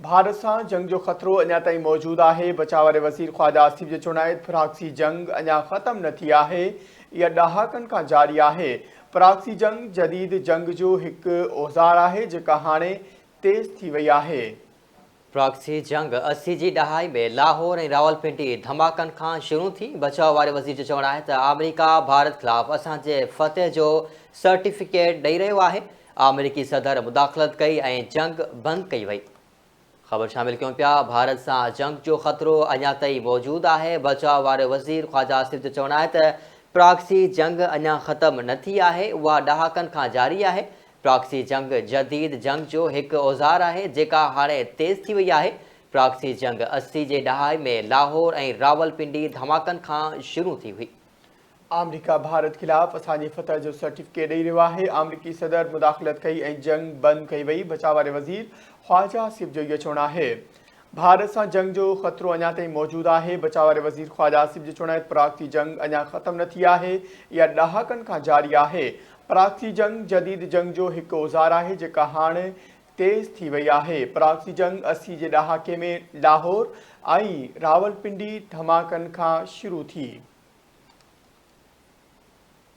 ڀارت سان جنگ جو خطرو اڃا تائين موجود آهي، بچاء واري وزير خواجه آصف جو چوڻ آهي ته پراڪسي جنگ اڃا ختم نه ٿي آهي، اها ڏهاڪن کان جاري آهي، پراڪسي جنگ جديد جنگ جو هڪ اوزار آهي جيڪا هاڻي تيز ٿي وئي آهي. پراڪسي جنگ 80 جي ڏهائي ۾ لاهور ۽ راولپنڊي ڌماڪن کان شروع ٿي، بچاء واري وزير جو چوڻ آهي ته آمريڪا ڀارت خلاف اسان جي فتح جو سرٽيفڪيٽ ڏئي رهيو آهي، آمريڪي صدر مداخلت ڪئي ۽ جنگ بند ڪئي وئي. خبر شامل ڪيون پيا ڀارت سان جنگ جو خطرو اڃا تائين موجود آهي، بچاء واري وزير خواجه آصف جو چوڻ آهي ته پراڪسي جنگ اڃا ختم نه ٿي آهي، اها ڏهاڪن کان جاري آهي، پراڪسي جنگ جديد جنگ جو هڪ اوزار آهي جيڪا هاڻي تيز ٿي وئي آهي، پراڪسي جنگ 80 جي ڏهائي ۾ لاهور ۽ راولپنڊي ڌماڪن کان شروع ٿي هئي. آمريڪا ڀارت خلاف اسان جي فتح جو سرٽيفڪيٽ ڏئي رهيو آهي، آمريڪي صدر مداخلت ڪئي ۽ جنگ بند ڪئي وئي، بچاء واري وزير خواجه آصف جو اهو چوڻ آهي. ڀارت سان جنگ جو خطرو اڃا تائين موجود آهي، بچاء واري وزير خواجه آصف جو چوڻ آهي ته پراڪسي جنگ اڃا ختم نه ٿي آهي، اها ڏهاڪن کان جاري آهي، پراڪسي جنگ جديد جنگ جو هڪ اوزار آهي جيڪا هاڻ تيز ٿي وئي آهي، پراڪسي جنگ 80 جي ڏهاڪي ۾ لاهور ۽ راولپنڊي ڌماڪن کان شروع ٿي.